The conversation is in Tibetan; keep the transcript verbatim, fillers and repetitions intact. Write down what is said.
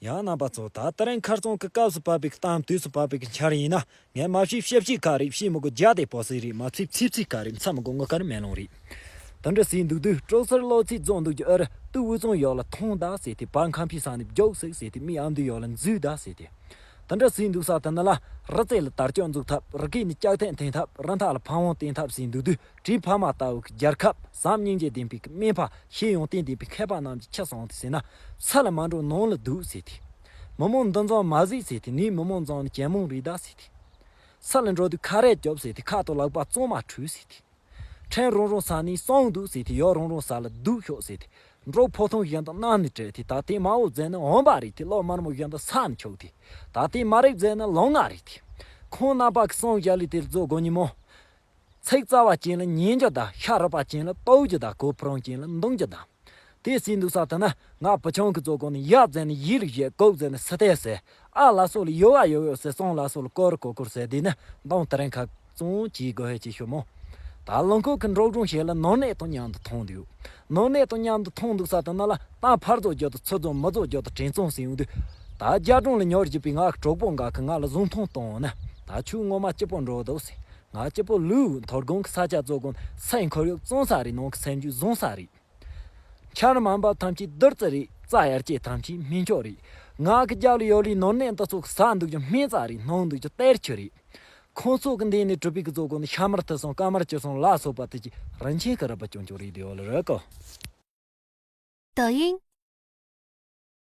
ཡང་རྣམ་པ་ཚོ། ད་དེ་རིང་ཁ་རྩང་གི་སྐབས་སུ་བབས་པའི་གཏམ་དུས་སུ་བབས་པའི་འཆར་ཡིན་ན། ངས་མ་བཤད་བཤད་བཤད་ག་རེད། བཤད་མི་དགོས་རྒྱ་དེ་པོ་སི་རེད། མ་ཚིག་ཚིག་ཚིག་ག་རེད། མཚམས་མི་དགོས་ངོ་དཀར་མེ་ལོང་རེད། དེ་འདྲ་ཟིན་འདུག་དུས་ཀྲོག་སར་གློ་ཚིག་རྫོགས་འདུག་རྒྱུ་ཨ་རི་ཏུ་དབུས་གཙང་ཡོག་ལ་ཐོང་ད་ཟེར་ཏེ། བར་ཁམས་ཕི་ས་ནས་རྒྱོག་ཟིག་ཟེར་ཏེ། མི་ཨ་མདོ་ཡོག་ལ་འཛུལ་ད་ཟེར་ཏེ། དེ་འདྲ་ཟིན་འདུག་ས་དེ་ནི་ལ། རི་རྩེ་ལ་དར་ལྕོག་འཛུགས་ཐབས། རི་སྐེད་ནས་ལྕགས་ཐག་འཐེན་ཐབས། རི་མཐའ་ལ་ཕ་བོང་བསྟན་ཐབས་ཟིན་འདུག་དུས། བྲིས་ཕ་མ་ལྟ་བུ་གི་རྒྱལ་ཁབ། བསམ་སྙིང་རྗེ་ལྡན་པའི་སྨན་པ། ཤེས་ཡོན་ཏན་ལྡན་པའི་མཁས་པ་རྣམས་ཀྱིས་ཆི་གསུངས་ཏེ་ཟེར་ན། ས་ལ་མ་འགྲོ་ནང་ལ་འདུག་ཟེར་ཏེ། མི་མང་འདུ་འཛོམས་མ་གཟིགས་ཟེར་ཏེ། ནི་མི་མང་འཛོམས་ནས་གྱེན་མོང་རེད་ད་ཟེར་ཏེ། ས་ལ་འགྲོ་དུས་ཁ་རས་རྒྱོབ་ཟེར་ཏེ། ཁ་དང་ལག་པ་གཙང་མ་ཁྲུས་ཟེར་ཏེ། ཕྲན་རང་རང་ས་ནས་སོང་འདུག་ཟེར་ཏེ། ཡོག་རང་རང་ས་ལ་འདུག་ཤོག་ཟེར་ཏེ། འབྲོག་ཕོ་ཐུང་བཞིན་དུ་གནམ་ནས་བྲེས་ཏེ། ད་ལྟའི་མ་འོ་ཟེར་ན་འོན་པ་རེད་དེ། གློག་དམར་མོ་བཞིན་དུ་ས་ནས་འཁྱུག་སྟེ། ད་ལྟའི་མ་རེད་ཟེར་ན་ལོང་ང་རེད་དེ། ཁོང་རྣམ་པ་གི་གསུང་བཞག་ལས་དེ་རྫོགས་དགོས་ཉིན་མོ། ཚིག་རྩ་བ་ཅན་ལ་ཉན་རྒྱུ་དང་། ཤ་རུས་པ་ཅན་ལ་ལྟོགས་རྒྱུ་དང་། གོ་ཕུ་རུང་ཅན་ལ་འདུང་རྒྱུ་དང་། དེ་ཟིན་འདུག་ས་དེ་ན། ང་བུ་ཆུང་གི་རྫོགས་དགོས་ནི། ཡ་ཟེར་ནི་ཡིད་ལ་བཞེས། གོ་ཟེར་ནི་སི་ཏེ་ཟེར། ཨ་ལ་སོགས་ལ་ཡོ་བ་ཡོ་ཡོ་ཟེར། སོང་ལ་སོགས་ལ་ཀོར་ཀོ་ཀོར་ཟེར། དེ་ནི་མདང་དེ་རིང་ཁ་བཙོང་བྱེད་དགོས་ཧེ་ཅི་ཤོ་མོ། ད་ལུང་ཁུག་གི་འབྲོག་སྒྲུང་ཞིག་ལ་ནོར་གནས་དང་མཉམ་དུ་མཐོང་འདུག་ནོར་གནས་དང་མཉམ་དུ་མཐོང་འདུག་ས་དེ་ན་ལ། ད་ཕར་རྫོགས་རྒྱུ་དང་ཚུར་རྫོགས་མི་རྫོགས་རྒྱུ་དང་དྲན་གཙང་ཟིན་འདུག་ད་རྒྱ་གྲོང་ལ་ཉོར་བཞིན་པའི་ང་གི་གྲོགས་པོ་འགའ་གིས་ང་ལ་བཟུང་ཐོང་གཏོང་ན། ད་ཆུ་ངོ་མ་སྐྱིད་པོ་འགྲོ་འདུག་ཟེར། ང་སྐྱིད་པོ་ལུས། མཐོ་སྒང་གི་ས་ཆ་རྫོགས་དགོས་ན། སའི་ཁོར་ཡུག་གཙང་ས་རེད། ནང་གི་སེམས་རྒྱུད་བཟང་ས་རེད། ཆར་མ་འབབ་ཐམས་ཅད་བདུད་རྩི་རེད། རྩྭ་ཡར་སྐྱེས་ཐམས་ཅད་སྨན་མཆོག་རེད། ང་གི་རྒྱབ་ལ་ཡོད་ལེ་ནོར་གནས་འདི་ཚོ་ཟ་འདུག་རྒྱུ་སྨན་རྩྭ་རེད། སྣོམ་འདུག་རྒྱུ་གཏེར་ཆུ་རེད། ཁོང་ཚོ་གི་འདི་ནས་གྲུབ་པའི་གི་རྫོགས་དགོས་ན། ཤ་མར་ཐུ་སོང་། ཀ་མར་བཅུ་སོང་ལ་སོགས་པ་དེ་གི་རིན་ཆེན་གི་རི་པ་ཅུང་ཅུང་རེད་དེ་ཡོད་ལ་རེད་གོ། 抖音